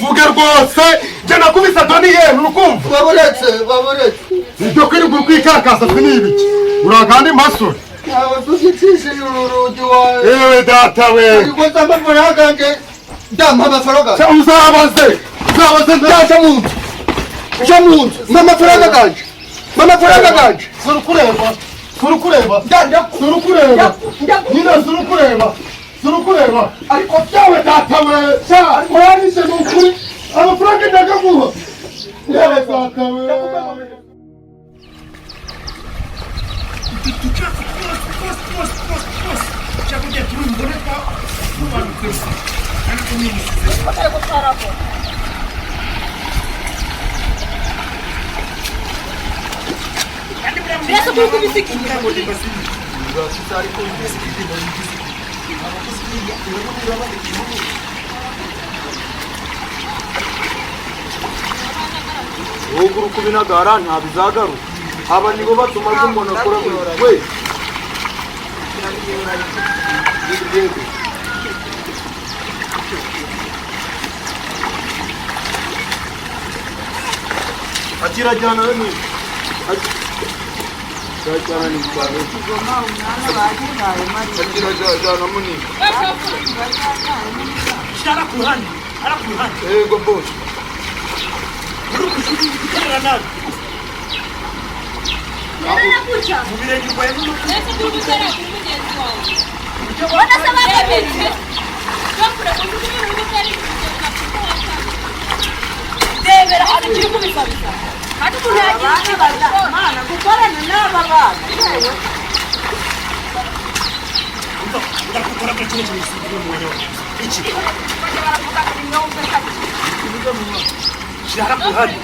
Mvuge rwose, njye nakubise Doniyeni, urukumva? Baburetse, baburetse. Ibyo kwirirwa uri kwikakasa twe ni ibiki? Urakandi masore. Ntabwo tuzicishije uru rugi wawe. Yewe data we! Ariko amafaranga yanjye, ndampa amafaranga. Uzabaze, uzabaze. Ndaca mu nzu, nca mu nzu, mpa amafaranga ganje, mpa amafaranga ganje. Sura ukureba, sura ukureba, sura ukureba nyine, sura ukureba, sura ukureba. Ariko Yewe data we, sha warishe, ni ukuri amafaranga ndagaguha. Yewe data we! Uducafu twose twose twose twose twose cyangwa ugiye turi mbone twa tumanutse ariko ni umusizi. Mbese kuri kubisikira? Wowe uri kubinagara ntabizagaruka. Aba nibo batuma umuntu akora buri we. Yego. Akira jyana we ni. Akira ni cyane. Akira jyana munini. Shyira ku ruhande, ara ku ruhande. Yego boss. Uri gukorera nabi. Mu birenge urwaye n'umutwe. Mbese kuri gutera kuri mugenzi wawe, ubona se bakabiri bakure uzi ko ibintu uri gutera mugenzi wawe? Rebera ahantu kiri kubisabisa kandi umuntu yagira ikibazo. Mana, gukorana n'aba bana, yewe! Ndakukora kuri kino kintu mu mwanya wawe iki. Bajya baravuga ngo ni myumve kabiri. Shyira ku ruhande.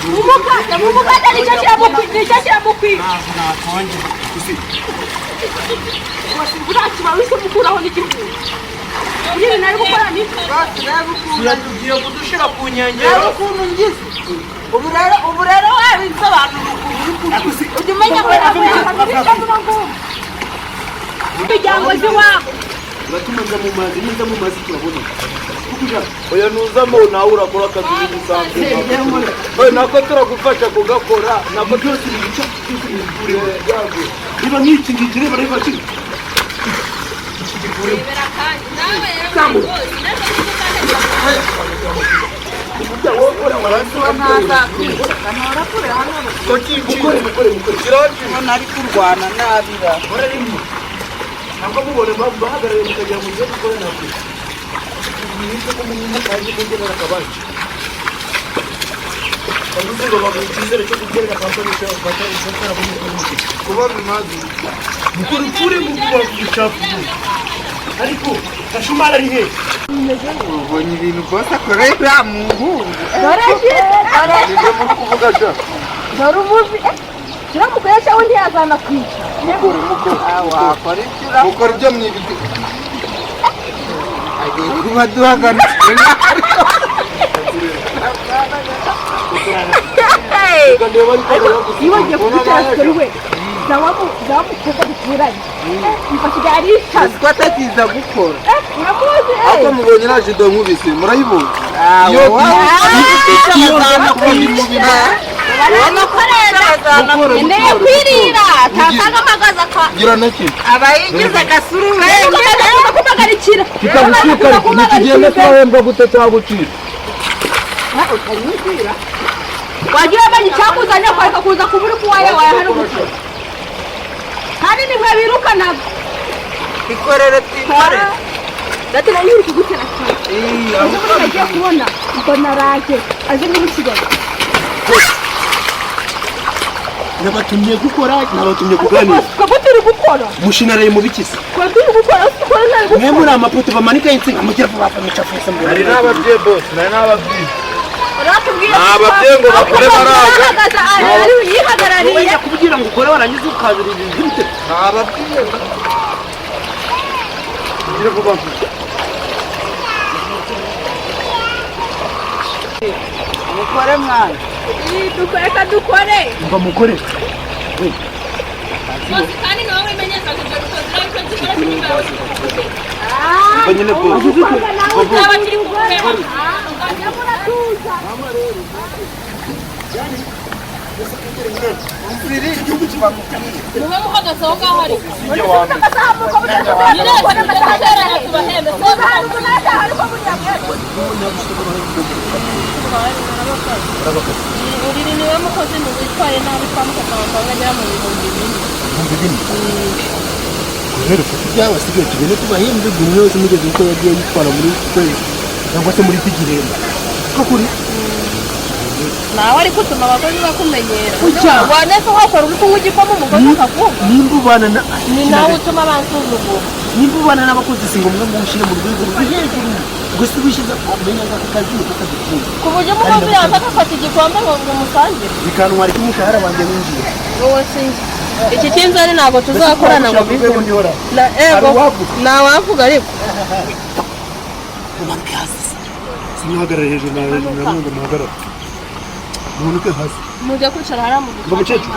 Mumukate, mumukate, nicyo kiramukwiye, nicyo kiramukwiye. Ntabwo nakongera uzi. Buriya kibabi se mukuraho n'igihugu uri nari gukora ni Bose, reba ukuntu Tugiye kudushyira ku nkengero. Reba ukuntu ngize ubu rero, ubu rero wabinsobanura ukuntu uri kurya, ujya umenya ko nawe imiryango z'iwabo. Uratuma nza mu mazi, ninza mu mazi turabona. Oya, nuzamo nawe urakora akazi nk'ibisanzwe. Oya, nako turagufasha kugakora, nako byose ibica byose bivure. Niba nk'iki ngiki, reba, reba kino. Rebera kandi nawe rwose Ntazakwica kanora kure hano. Mukore, mukore, mukore. Ubona ari kurwana nabi ba. Mukore rimwe. Ntabwo mubone bahagarariye mukagira ngo muze gukora ntabwo. Mwize ko umuntu kaje kugenera akabanje. Bavuze ngo baguha icyizere cyo gukorera kampani ishobora kuba mu mazi. Mukore ukure mu kuba ubucafu, ariko gashumari ari hehe? Ubonye ibintu bose akoreye uriya muhungu? Dore dore. Nibyo muri kuvuga sha. Dore umuvi kiramukoresha we, ntiyazana kwica. Wakora ibyo urakora. Mukora ibyo mwibyo. Agiye kuba duhagaritse. Ndeba ariko Iyo wagiye kubicara kuri we za mukobwa duturanye mfashe aricaza. Ko atakiza gukora. Uramuzi? Ariko mubonye naje jido nkubise, murayibonye. Iyo Nkeneye kwirira tatanga amagaza ka Gira naki. Aba yigize agasurubenge. Kumagarikira. Kitagushika ntikigenda, turahembwa gute cyagucika? Wagira amenye icyakuzanye kwareka kuza kuba uri kuwaye wawe hano gutya, kandi nimwe birukanaga. Ikorere, twikorere. Dati nayo uri kugutera cyane. Ejo bundi nagiye kubona mbona araje aje muri Kigali. Nabatumye gukora, nabatumye kuganira. Twebwe turi gukora. Mushinaraye mu bikisi. Twebwe turi gukora, dukora ntari Mwe gukora. Muri amapoto bamanika insinga, mugira vuba micafu yose mbona. Nari n'ababyeyi bose, nari n'ababyeyi. Uratubwiye. Ni ababyeyi ngo bakore baraga. Yihagarariye. Wajya kubwira ngo ukore, warangiza ukabira ibintu bite? Ni ababyeyi. Gira vuba. Mukore mwana. Dukore ka dukore. Mva mukore. Bose kandi nawe wimenyekaza ibyo dukoze, urabona ko dukora. Umva nyine boss. Uzaba kiri kukureba. Mube muhagaze aho ngaho ariko. Nyine tubahembe. Uriri niwe mukozi witwaye nabi twamukata amafaranga agera mu 4000. Guhera ufite ibyawe asigaye tugende tubahembe buri umwe wese mugeze uko yagiye yitwara muri uku kwezi cyangwa se muri iki gihembwe. Ko kuri Nawe ariko utuma abakozi bakumenyera. Wanese wakora uri kunywa igikoma umukozi akakuba. Nimba ubana na Ni nawe utuma bansuzugura. Nimba ubana n'abakozi si ngombwa ngo ushyire mu rwego rwo hejuru gusa ubishyize umenya ngo aka kazi niko kagikunda. Ku buryo umukozi yaza agafata igikombe ngo umusangire. Bikantwara iki umushahara wanjye winjiye. Wowe sinzi. Iki cy'inzara ntabwo tuzakorana ngo bive. Na ego. Ntawavuga ariko. Umanuke hasi. Simuhagarare hejuru nawe hejuru namwe muhagarare. Mumanuke hasi. Mujya kwicara hariya mu Ngo mukecuru.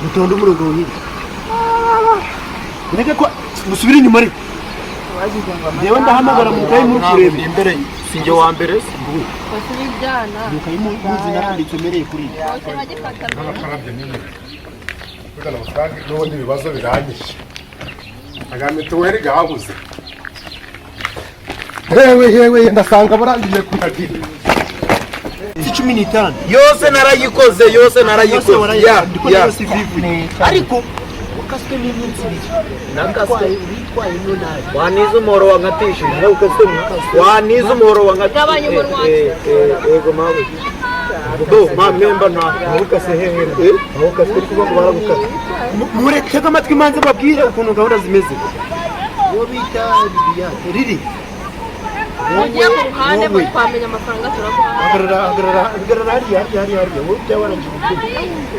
Mutonde umurongo wonyine. Mureke ko musubire inyuma ariko. Yewe ndahamagara mukayi muri kurebe. Imbere sinjye wa mbere. Basubijyana. Mukayi muzi naranditse mereye kuri. Bose bagifata mbere. Narakarabye nyine. Kugira ngo amafaranga n'ubundi ibibazo biranyishe. Aga mituweli gabuze. Hewe hewe ndasanga barangije kuyagira. 15. Yose narayikoze, yose narayikoze. Ya, ya. Ariko wakaswe n'iminsi ibiri. Nakaswe. Witwaye no nabi. Wanize umuhoro wankatishije. Wanize umuhoro wankatishije. Gabanya umunwa. Yego mawe. Do, ma memba nta. Awukase hehe. Awukase kuba ngo baragukata. Mureke amatwi manze babwire ukuntu gahunda zimeze. Uwo bita Liliane. Riri. Mugiye ku ruhande Wowe. twamenya amafaranga turaguha. Hagarara hagarara hagarara hariya hariya hariya hariya wowe byaba warangije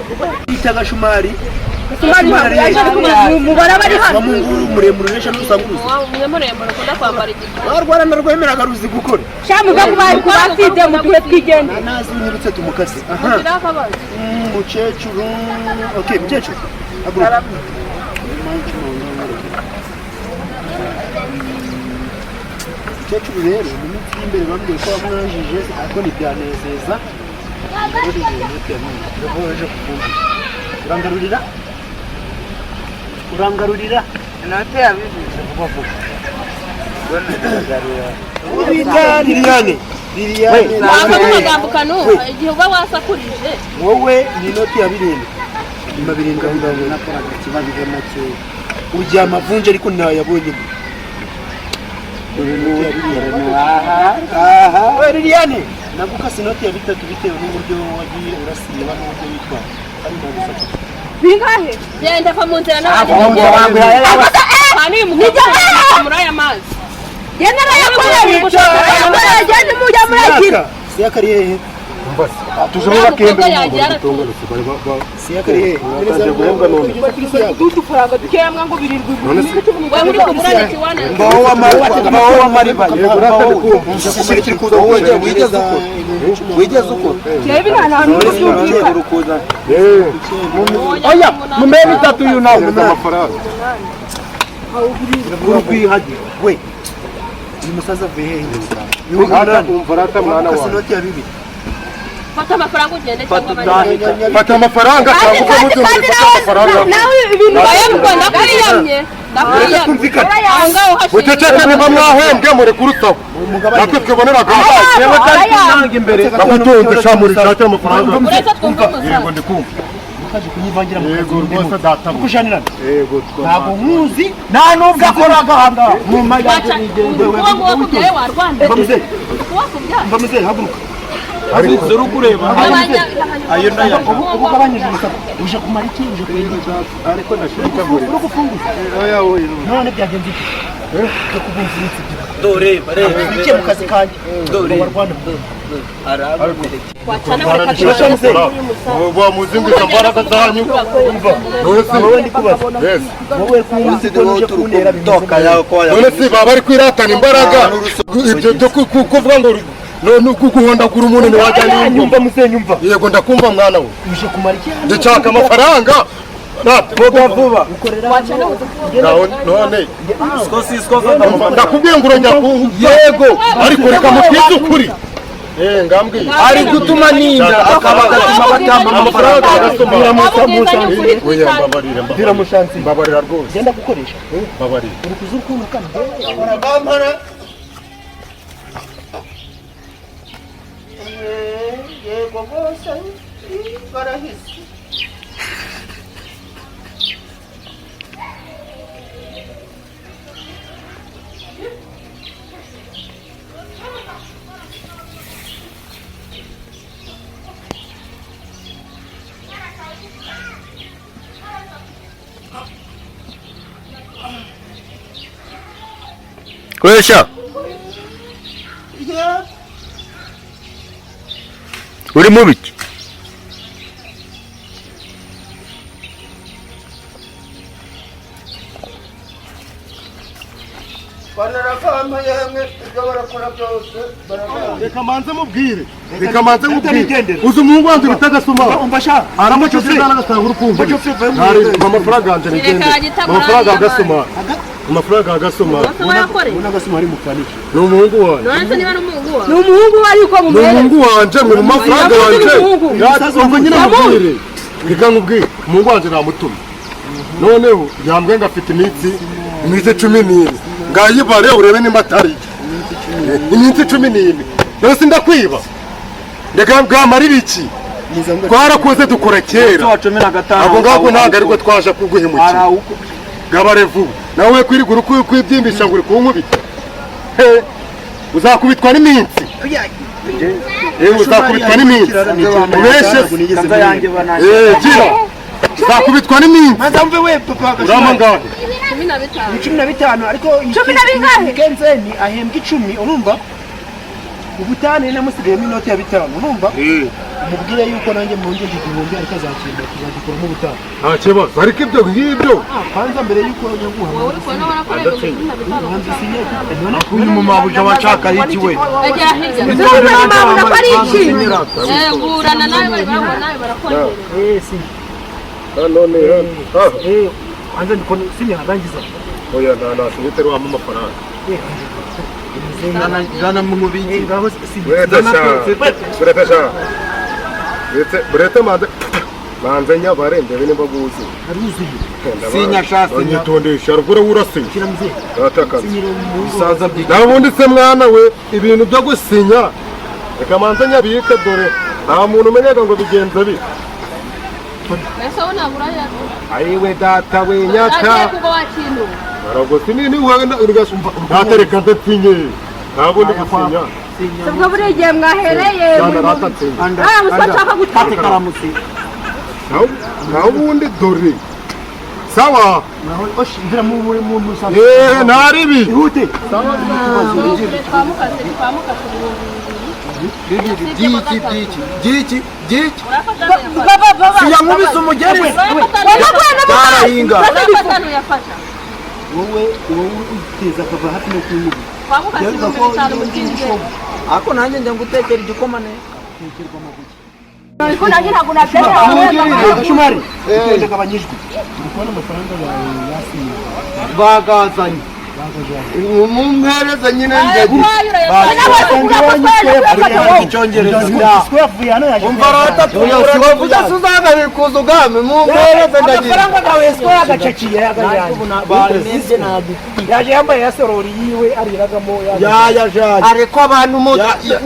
gukora. Bita Gashumari. Mubara bari hano. Wamunguru muremure uresha n'usanguza. Umwe muremure ukunda kwambara igikoma. Warwara narwemeraga ruzi gukora. Shamuga kubafite mutuhe twigende. Nazi unyibutse tumukase. Aha. Mugira akabazo. Mukecuru. Okay, mukecuru. Haguruka. Mukecuru rero mu minsi y'imbere bambwiye ko wamwanjije ariko ntibyanezeza. Urangarurira? Urangarurira? Inote ya bibiri. Vuba vuba. Ubita Liliane. Liliane. Wavamo amagambo ukanumva igihe uba wasakurije. Wowe ni inoti ya 7. Nyuma 7 aho ngaho nakoraga ikibazo make. Ujya amavunja ariko ntayabonye. Aha. We Liliane, nagukase inoti ya 3 bitewe n'uburyo wagiye urasiba n'uburyo witwara. Kandi nagufata. Bingahe? Genda va mu nzira n'abandi. Hano uyu mukobwa muri aya mazi. Genda narayakoreye. Genda mujya muragira. Siyaka ari hehe? Tuje muri bakembe mu Siyaka ari hehe? Batangiye guhembwa none. Udufaranga dukeya mwa ngo birirwi. Wewe uri kugura ikiwana. Mbaho wa mariba. Yego natwe kumva. Kiri kuza Wigeze ukora. Wigeze ukora. Cyebe nta hantu Urukuza. Oya, Mumebe itatu uyu nawe. amafaranga. Urukwihagira. We. Uyu musaza avuye hehe? Umva rata mwana Wakase wawe. inoti ya 2. Fata amafaranga ugende cyangwa abandi. Fata amafaranga cyangwa uve mu Kandi fata amafaranga. nawe ibintu Oya mukobwa ndakwiyamye. Ndakwiyamye. Aho ngaho hashize. Muceceke niba mwahembwe mureke urusaba. Natwe twiboneraga. Yewe kandi nanga imbere. Ndagutunze sha muri shakira amafaranga. Uretse twumve umusaza. Yego ndikumva. Mukaje kunyivangira mu kazi. Yego rwose data. Kujanirana. Yego Ntabwo nkuzi. Nta nubwo akoraga aha ngaha. Mu Waca majyambere nigende. uwo nguwo kubyaye warwana. Mba muzehe. Uwo kubyaye. Mba muzehe haguruka. Zuru kureba. Ayo ndayabona. Ubu ugabanyije urusaku. Uje kumara iki? Uje kurinda iki? Ariko nashaka buri. Uri gufunguza. Oya oya. None byagenze iki? Cyo kubumvira iki? Dore, reba. Urikiye mu kazi kanjye. Dore. Warwana. Wacana reka tubanze uyu musaza. Wamuzingisha mbaraga zanyu. Umva. Wowe ndi kubaza. Yes. Wowe kuzi ko uje kuntera bimeze nabi. None se baba bari kwiratana imbaraga. Ibyo byo kuvuga ngo none guhondagura umuntu ntiwajya Nyumva muzehe nyumva. Yego ndakumva mwana we. Uje kumara iki hano? Ndashaka amafaranga. Vuga vuba. None Siko sisiko fata amafaranga. Ndakubwiye ngo urongera kunkubita. Yego. Ariko reka mubwize ukuri. Ngambwiye. Ari gutuma ninda akaba agatuma batamba amafaranga amafaranga. Agasoma. Oya mbabarira mbabarira. Mbabarira rwose. Genda gukoresha. Mbabarira. Uri kuzura kandi. Barabampara. Yego rwose barahise. Koresha. Uri mubiki? Reka manze mubwire. Reka manze mubwire. Uzi umuhungu wanjye bita Gasuma. Aramucuze agasanga urukumva. Ntari amafaranga yanjye nigende. Amafaranga Gasuma. Amafaranga Gasuma. Gasuma ari mufaniki. Ni umuhungu wanjye. Ni umuhungu we ariko Ni umuhungu wanjye mu mafaranga yanjye. Umva nyine mubwire. Reka nkubwire. Umuhungu wanjye namutumye. Noneho yambwiye ngo afite iminsi 14. Ngayibare urebe nimba atari. Iminsi 14. None sindakwiba. Ndeka bwamarira iki? Twarakoze dukora kera. Ako ngako ntabwo ariko twaje kuguhemukira. Gabare vuba. Nawe kwirigura uko kwibyimbisha ngo uri kunkubita. Uzakubitwa n'iminsi. Uzakubitwa n'iminsi. Ubeshe. Gira. Uzakubitwa n'iminsi. Manza mve we papa. Urama ngahe? 15 ariko 12 Kenzeni ahembwa 10 urumva? Ubutane namusigayemo inoti ya 5 urumva? Umubwire yuko nanjye mwongeje 1000 ariko azakimba tuzagikuramo ubutane. Nta kibazo ariko ibyo ngibyo kwanza mbere yuko nyaguha. Wowe uri kubona warakoreye 15. Uyu mumabuja washaka iki we? Egera hirya. Burana nawe bari barabona nawe barakongerera. Si. None Kwanza ndiko sinya arangiza. Oya na sinitero wampa amafaranga. Zana mu mubiki. Bureta sha. Bureta manze nyabare ndebe nimba guzi. Aruzuye. Sinya sha sinya. Nyitondesha rugura urasinya. Kiramze. Atakaza. Bisaza byiki. Nabundi se mwana we ibintu byo gusinya. Reka manze nyabike dore. Nta muntu umenyaga ngo bigenze bi. Mbese wowe ntabwo urayarura. Ayiwe data we nyata. Agiye kugwa wakintu. Aragose nini wenda urgasumva. Ntatereka ndatsinye. Ntabwo ndi gusinya. Ubwo buri gihe mwahereye. Ah, muswa nshaka gutaka. Naho ubundi dore. Sawa. Naho oshi ndira mu mu musanze. Naribi. Ihute. Sawa. Twamukase twamukase. Giki giki. Baba. Siyankubise umugeri. Barahinga. Wowe uteza akava hafi no kunyugu. Ako nanjye njya ngutekera igikoma neza. Ariko nanjye ntabwo nabyemera. Gashumari. Ugenda gabanyijwe. Uri kubona amafaranga yawe yasinye. Bagazanye. Mumpereze nyine njye. Umva suzagabikuza ugame mumpereze ndagiye. Amafaranga gawe siko yagacakiye yagajanye. Yaje yambaye ya sorori yiwe ariragamo yayajaje. Ariko abantu mu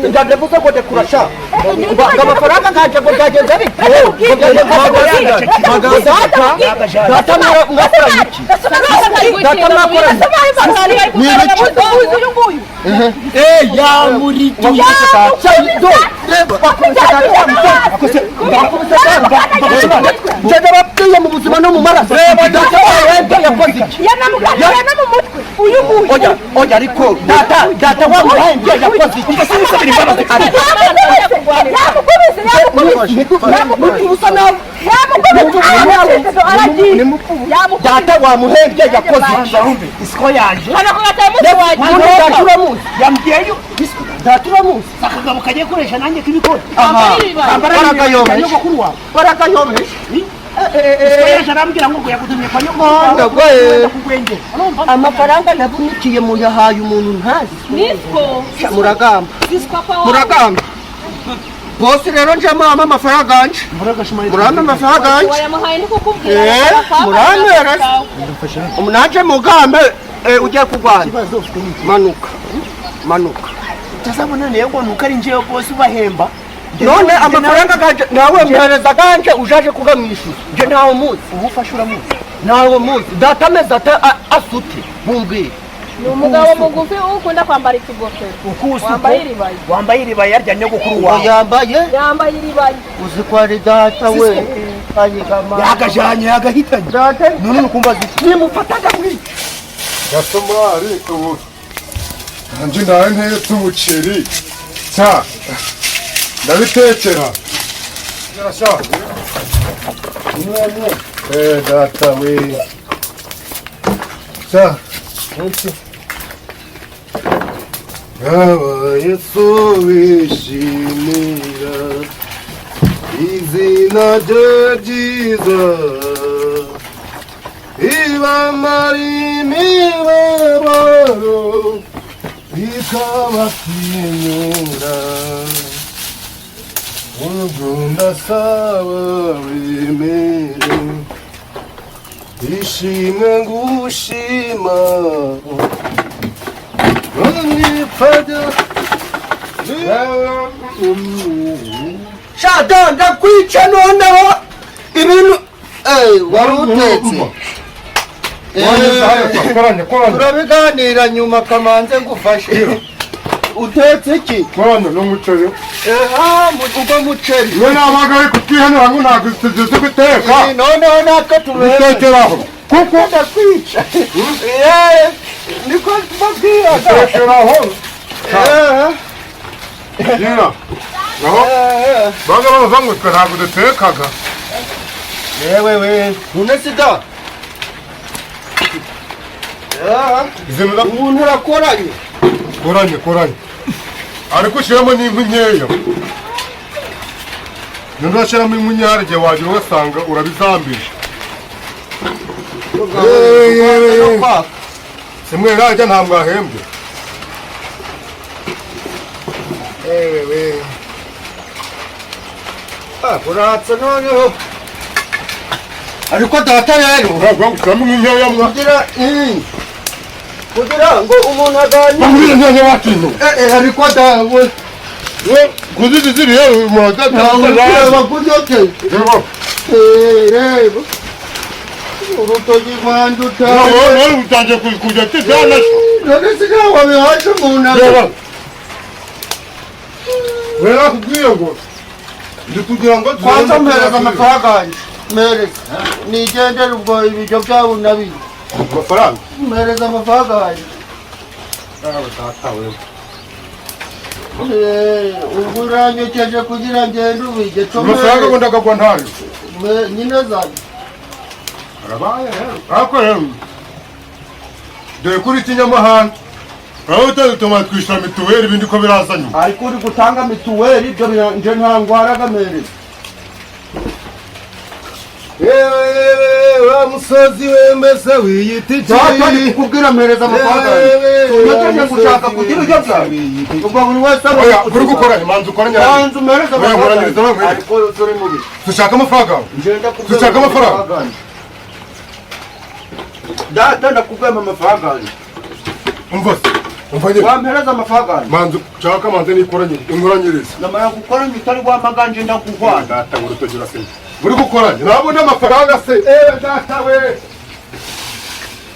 ndavuze ko dekurasha. Amafaranga nkaje ngo byagenze bite? Data mwakora iki? Data mwakora Njye mu buzima no mu maraso. Oya ariko data data wamuhembye yakoze iki? Data wamuhembye yakoze iki? Isiko yanje. Yambwiye Data uramuzi. Akagabo kagiye koresha nanjye kibikora. Aha. Barakayobeje. Barakayobeje. Yaje arambwira ngo yagutumye kwa nyogokuru. Ndagwaye. Kugwengera. Urumva? Amafaranga navunikiye muyahaye umuntu ntazi. Nisco. Muragamba. Sisco papa wawe. Muragamba. Bosi rero nje mama amafaranga anje. Murame amafaranga anje. Wayamuhaye ni kukubwira. Muramera. Naje mugambe ugiye kurwana. Ikibazo ufite ni iki? Manuka. Manuka. Utazabona niyo ngo nuko ari njyewe bosi ubahemba. None amafaranga ganje nawe mpereza ganje ujaje kugamwishyuza. Nje ntawe muzi. Ubu ufashe uramuzi. Ntawe muzi. Data ameze ate asute. Mumbwire. Ni umugabo mugufi ukunda kwambara ikigofero. Ukusuko. Wambaye iribaya. Wambaye iribaya rya nyogokuru Ngo wawe. yambaye Yambaye iribaya. uzi ko ari data we. Ayigama. Yagajanye yagahitanye. Data None nukumva ziki? nimufataga mwica. Gasomari ubu nanjye ndaye ntetse umuceri cya ndabitekera sha data we sha Aba Yesu wishimira izina rye ryiza ibamara imibabaro ikabatinyura ubwo ndasaba wemere ishimwe ngushima nipfajya Shada ndakwica noneho ibintu wari utetse. Koranya koranya Turabiganira nyuma kamanze ngufashe. Utetse iki? koranya n'umuceri Ubwo muceri. we nabaga ari kutwihanura ngo ntabwo tuzi guteka Noneho natwe tubere. gutekeraho Kuko ndakwica. Niko mbabwiraga. gutekeraho gira naho baga bavuga ngo twe ntabwo dutekaga Yewe we, none sida. Umuntu urakoranye. Koranye koranye ariko ushyiramo n'inkwi nkeya niba urashyiramo inkwi nkeya hari igihe wagira ugasanga urabizambije simwe rajya nta mwahembwe Uratse noneho. Ariko data rero ntabwo ushyiramo inkwi nkeya mwa kugira ngo umuntu aganire. bamubwire nkeya watintu Ariko dawe kuzizi ziriya ntawe ureba kuryote. Reba urutoki rwanjye utaye. none utangiye kujya tibyanasha None se ntawe wabihaje umuntu reba rero nakubwiye ngo ndi kugira ngo kwanza mpereza amafaranga yanjye. Mpereza nigendere ubwo ibiryo byabo nabiye. Amafaranga Mpereza amafaranga yanjye. Data we Ubwo uranyokeje kugira ngende ubirye. Amafaranga ngo ndagagwa ntayo Nyine zanjye. Arabaye rero ariko rero dore kuri ikinyamahanga aho utadutuma twishyura mituweli ibindi ko biraza nyuma. Ariko uri gutanga mituweli ibyo nje nta ndwara mpereza. Yewe wa musozi we mbese wiyita iki? Data ndi kukubwira mpereza amafaranga yanjye. Tunyokeje gushaka kugira ibyo byawe. Ubwo buri wese Oya, uri gukora imanza ukoranye Banza umpereze Oya, amafaranga nkoranyiriza yanjye. bamwe. Ariko turi mubi. Dushaka amafaranga. Ngenda kubwira Dushaka amafaranga. yanjye. Data ndakubwira amafaranga yanjye. Umva se umva nyine Wampereza amafaranga yanjye. manza ushaka manza nikoranye inkoranyirize. Namara gukora utari wamaganje ndakuhwana. Data ngo urutoki urasenya uri gukoranye nabona amafaranga se ewe data we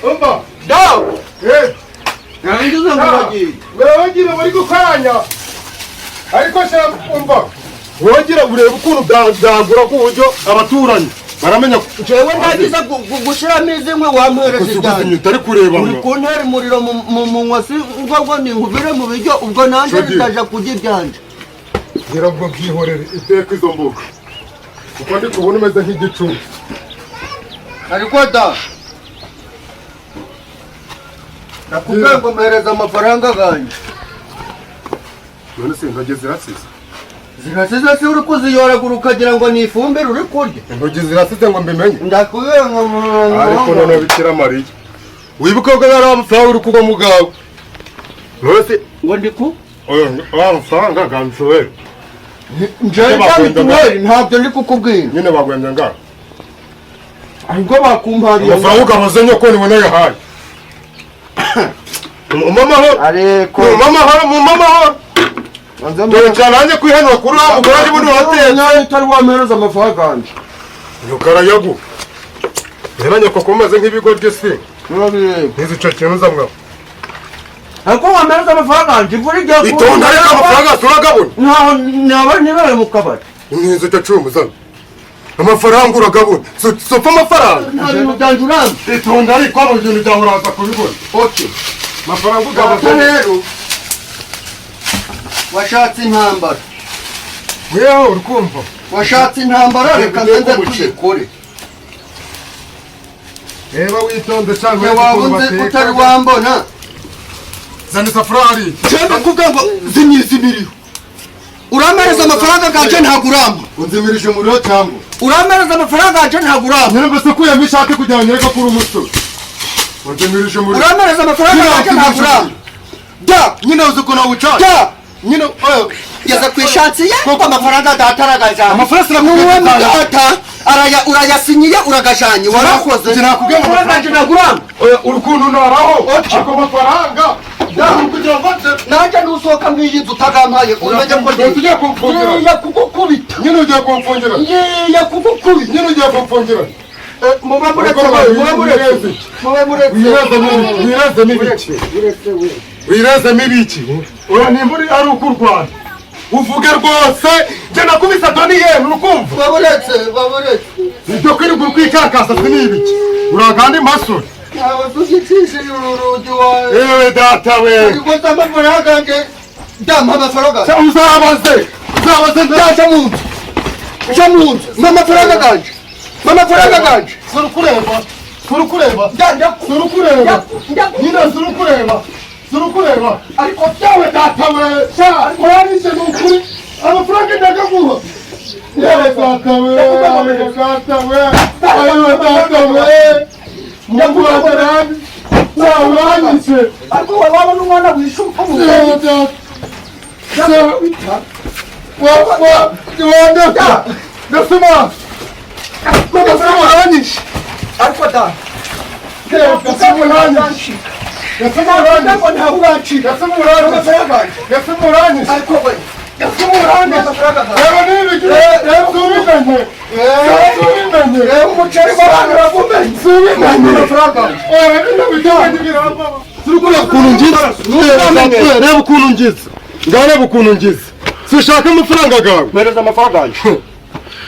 umva Dawe! Narangiza ngo urabagira bari gukoranya ariko sha umva wongera urebe ukuntu byagura ku buryo abaturanyi baramenya. Jewe ndagiza gushiramo izi nkwi wampereza ibyanjye. Utari kureba Uri kuntera umuriro mu munwa si ngo ninkubire mu biryo ubwo nanjye bitaja kurya ibyanje. Ngira ngo bwihorere iteka izo mboga kuko ndi kubona umeze nk'igicucu. Ariko da nakubwiye ngo mpereza amafaranga ganjye. None se ingagi zirasize? Zirasize se uri kuziyoragura ukagira ngo ni ifumbire uri kurya? Intoki zirasize ngo mbimenye. Ndakubwira ngo Ariko noneho Bikira Mariya, wibuke ko yari amafaranga uri kugwa mu bwawe nose. Ngo ndi ku Oya, amafaranga ga mituweli. Njyewe Nyine mituweli ntabyo ndi kukubwira. Nyine bagwembye ngaho. Ahubwo bakumpariye. Amafaranga ugahoze nyoko niwe nayahaye. Mu mahoro. Ariko Mu mahoro, mu mahoro. Dore cyane nanjye kwihanura kuri uriya mugore ari bundi watetse. Nawe utari wampereza amafaranga yanjye. Nyoko arayaguha. Rero nyoko ko umaze nk'ibigoryi si. Nurabireba. Ntizi ico kintu uza mwaho. Ariko wampereza amafaranga yanjye, imvura igiye kugwa. Itonde ariko, amafaranga turagabona. Ntaho naba nibere mu kabari. Ntizi icyo cuma uzana. Amafaranga uragabona. Sopfa amafaranga. Nta bintu byanjye urambe. Itonde ariko, abo ibintu byawe uraza kubibona. Okay. Amafaranga Data ugabona. rero washatse intambara. Wewe uri kumva. Washatse intambara, reka Ugiye nze kumucika. tuyikore. Reba witonde cyangwa Nge waba unzi utari wambona. Zana isafuriya hariya. Cyangwa kuvuga ngo zimyiza imiriro. Urampereza amafaranga ganje, ntabwo urampa. Unzimirije umuriro cyangwa? Urampereza amafaranga ganje, ntabwo urampa. Nyine mbese kuyemo ishati kugira ngo nyereke ko uri umusore. Unzimirije umuriro. Urampereza amafaranga ganje, ntabwo urampa. Da. Nyine uzi ukuntu awucana. Da. Nyine oya. Ngeze ku ishansi ye kuko amafaranga data aragajanye. Amafaranga sinakubwiye Nuwe ko utanga. data araya, urayasinyiye, uragajanye, warakoze. Sinakubwiye ngo Amafaranga ganje ntabwo urampa. Oya, uri ukuntu naraho. Ako mafaranga. Kugira ngo nze. Nanjye nusohoka mu iyi nzu utagampaye, umenye ko Ugiye ugiye kumfungira. ngiye kugukubita. Nyine ugiye kumfungira. Ngiye kugukubita. Nyine ugiye kumfungira. Muba muretse we, muba muretse, muba muretse. Wirezemo ibiki? Wirezemo ibiki? Oya, nimba uri ari uko u Rwanda uvuge rwose, njye nakubise doniyeni, urukumva? Muba muretse, muba muretse. Ibyo kwirirwa uri kwikakasa si ni ibiki? Uraganda imasuri. Ntawe tuzicishije uru rugi wawe. Yewe data we. Ariko amafaranga yanjye, dampa amafaranga. Uzabaze, uzabaze. Jya mu nzu, jya mu nzu, mpa amafaranga ganje, mpa amafaranga ganje. Surukureba, surukureba. Jya. Surukureba nyine, surukureba, surukureba. Ariko Yewe data we, sha uranyishe ni ukuri, amafaranga ndagaguha. Yewe data we, yewe data we, yewe data we, Mungu wanjye aranyishe, sha uranyishe. Ariko wowe waba n'umwana wishuka mu Yewe data sha wa wa wandeka gasuma, gasuma uranyishe. Ariko da Gasuma uranyishe, gasuma uranyishe. Ntabwo ntawe urancika. Gasuma uranyishe. Amafaranga yanjye. Gasuma uranyishe. Ariko we Gasuma uranyishe. Amafaranga yanjye. Reba niba subimenye, subimenye. Reba umuceri w'abantu uragumenye. Subimenye. Amafaranga yanjye. Oya, bino bijyanye biramba. Reba ukuntu ngize, reba ukuntu ngize, ngaho reba ukuntu ngize. Sushaka amafaranga gawe. Mpereza amafaranga yanjye.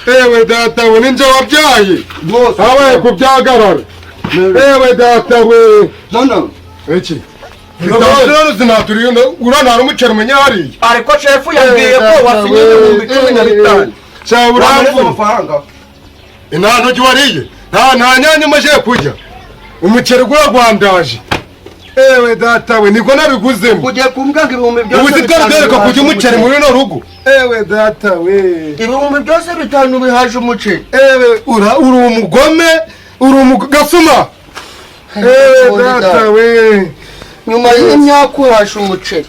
Ewe data we, ninjye wabyaye. Rwose. Habaye kubyagarara. Ewe data we. None Iki rero zinaturiye, uranara umuceri umenya hariya. Ariko shefu yambwiye ko wasinye 15,000. Cyaba Wampereza uramvura. amafaranga. Nta ntoki wariye, nta nyanya umaze kurya, umuceri gura rwandaje. Ewe data we, niko nabiguzemo. Ugiye kumbwira ngo ibihumbi byose Ubu bitanu sitari kurya bihaje umuceri muri runo rugo. Ewe data we. 5,000 bihaje umuceri. Ewe ura uri umugome, uri umugasuma. Ewe data we. Nyuma y'imyaka uhasha umuceri,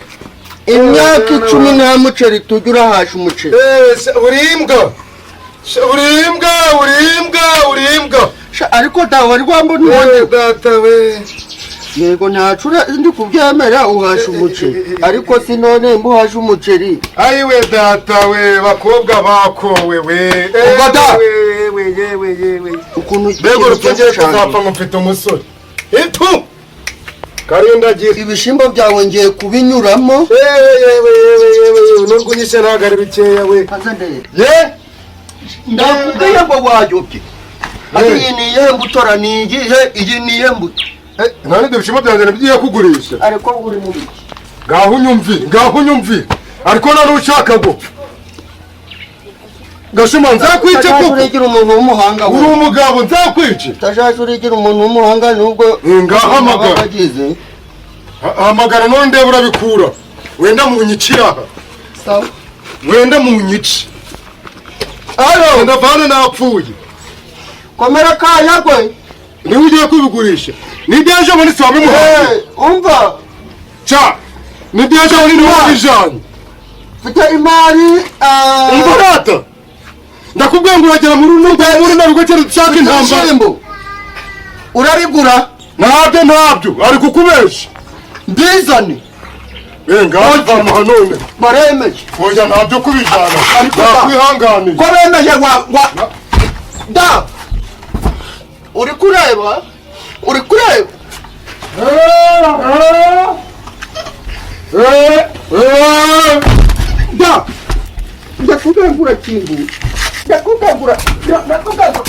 imyaka 10 nta muceri tujya, urahasha umuceri. Ewe uri imbwa, uri imbwa, uri imbwa, uri imbwa. Sha, ariko dawe wari wambona Ewe ubundi. data we. Yego, ntacura ndi kubyemera, uhasha umuceri, ariko si none mba uhasha umuceri. Ayiwe data we, bakobwa bakowe we. Ubwo da. Yewe, yewe, yewe. Ukuntu Mbega urupfu ngiye kuzapfa ngo mfite umusore itu karindagira. Ibishimbo byawe ngiye kubinyuramo. Yewe, yewe, yewe, yewe, yewe, nubwo unyishe ntabwo ari bikeya we. Ye. Ndakubwiye ngo wayobye. Ati iyi ni iyihe mbuto ra? Ni iyihe? Iyi ni iyihe mbuto? Nta n'ibyo bishimbo byanjye nabyo kugurisha. Ariko uri mu biki? Ngaho unyumvire, ngaho unyumvire, ariko none ushaka gupfa, gashuma, nzakwice. Utajya Koko. urigira umuntu w'umuhanga we. Uri umugabo, nzakwice. Utajya urigira umuntu w'umuhanga nubwo Ngaho hamagara. wagize. Hamagara none ndebe urabikura, wenda munyikira aha. Sawa. Wenda munyice. Alo. Ndavana napfuye. Komera kanyagwe. Niwe ugiye kubigurisha. Nibyo ejo bundi si wabimuhaye? Eh, umva. Ca, nibyo ejo bundi niwe wabijanye. Mfite imari, ah, Umva rata, ndakubwiye ngo uragera muri runo, muri runo rugo cyane dushaka intambara. Ibishyimbo urarigura? Ntabyo, ntabyo, ari kukubesha. Mbizane? Ngaho va none. Baremeje. Oya, ntabyo kubijana. Ariko da. Nakwihanganiye. Ko bemeje wa da, uri kureba, uri kureba. Da, ndakubwira ngo urakingura, ndakubwira ngo ndakubwira ngo